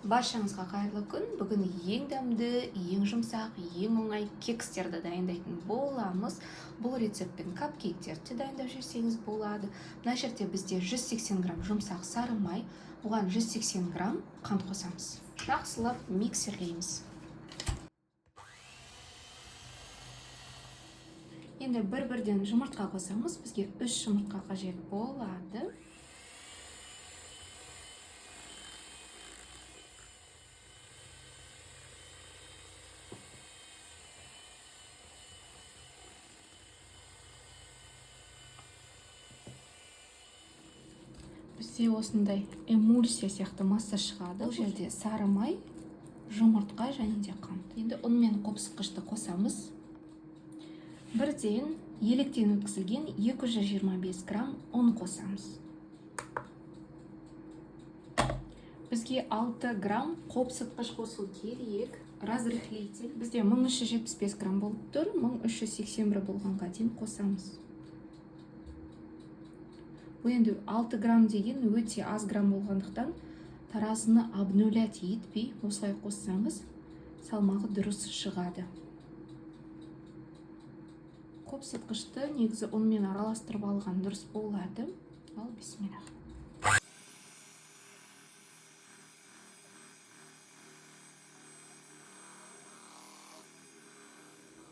Баршаңызға қайырлы күн. Бүгін ең дәмді, ең жұмсақ, ең оңай кекстерді дайындайтын боламыз. Бұл рецептпен капкейктерді де дайындап жесеңіз болады. Мына жерде бізде 180 грамм жұмсақ сары май, оған 180 грамм қант қосамыз. Жақсылап миксерлейміз. Енді бір-бірден жұмыртқа қосамыз. Бізге 3 жұмыртқа қажет болады. Бізде осындай эмульсия сияқты масса шығады. Бұл жерде сары май, жұмыртқа және де қант. Енді ұн мен қопсытқышты қосамыз. Бірден електен өткізілген 225 грамм ұн қосамыз. Бізге 6 грамм қопсытқыш қосу керек. Разрыхлитель. Бізде 1375 грамм болып тұр, 1381 болғанға дейін қосамыз. Бұл енді 6 грамм деген өте аз грамм болғандықтан таразыны обнулять етпей осылай қоссаңыз салмағы дұрыс шығады. Қопсытқышты негізі ұнмен араластырып алған дұрыс болады. Ал бисмиллах.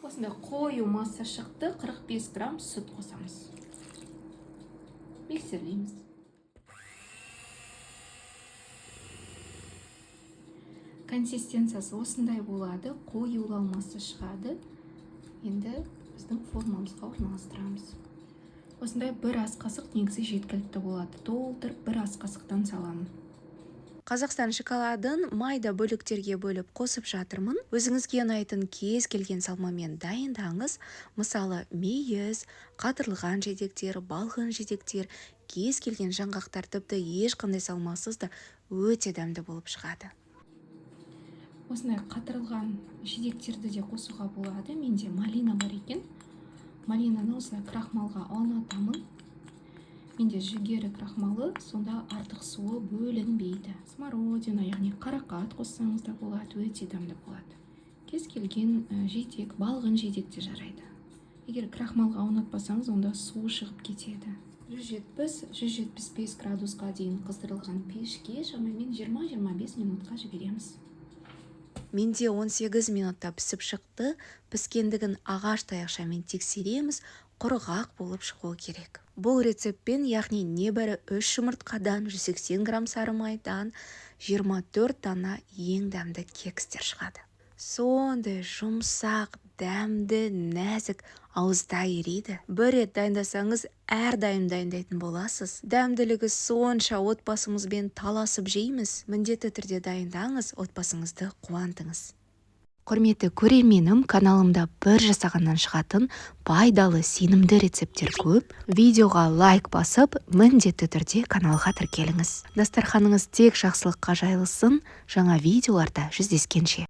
Осындай қою масса шықты, 45 грамм сүт қосамыз. Миксерлейміз. Консистенциясы осындай болады, қоюлау масса шығады. Енді біздің формамызға орналастырамыз. Осындай бір ас қасық негізі жеткілікті болады. Толтырып бір ас қасықтан саламын. Қазақстан шоколадын майда бөліктерге бөліп қосып жатырмын. Өзіңізге ұнайтын кез келген салмамен дайындаңыз. Мысалы, мейіз, қатырылған жидектер, балғын жидектер, кез келген жаңғақтар, тіпті ешқандай салмасыз да өте дәмді болып шығады. Осындай қатырылған жидектерді де қосуға болады. Менде малина бар екен. Малинаны осылай крахмалға аунатамын. Менде жүгері крахмалы, сонда артық суы бөлінбейді. Смородина, яғни қарақат қоссаңыз да болады, өте дәмді болады. Кез келген жидек, балғын жидек те жарайды. Егер крахмалға аунатпасаңыз, онда суы шығып кетеді. 170-175 градусқа дейін қыздырылған пешке шамамен 20-25 минутқа жібереміз. Менде 18 минутта пісіп шықты. Піскендігін ағаш таяқшамен тексереміз, құрғақ болып шығуы керек. Бұл рецептпен, яғни небәрі 3 жұмыртқадан, 180 грамм сары майдан 24 дана ең дәмді кекстер шығады. Сондай жұмсақ, дәмді, нәзік, ауызда ериді. Бір рет дайындасаңыз, әрдайым дайындайтын боласыз. Дәмділігі сонша, отбасымызбен таласып жейміз. Міндетті түрде дайындаңыз, отбасыңызды қуантыңыз. Құрметті көрерменім, каналымда бір жасағаннан шығатын пайдалы, сенімді рецепттер көп. Видеоға лайк басып, міндетті түрде каналға тіркеліңіз. Дастарханыңыз тек жақсылыққа жайылсын. Жаңа видеоларда жүздескенше.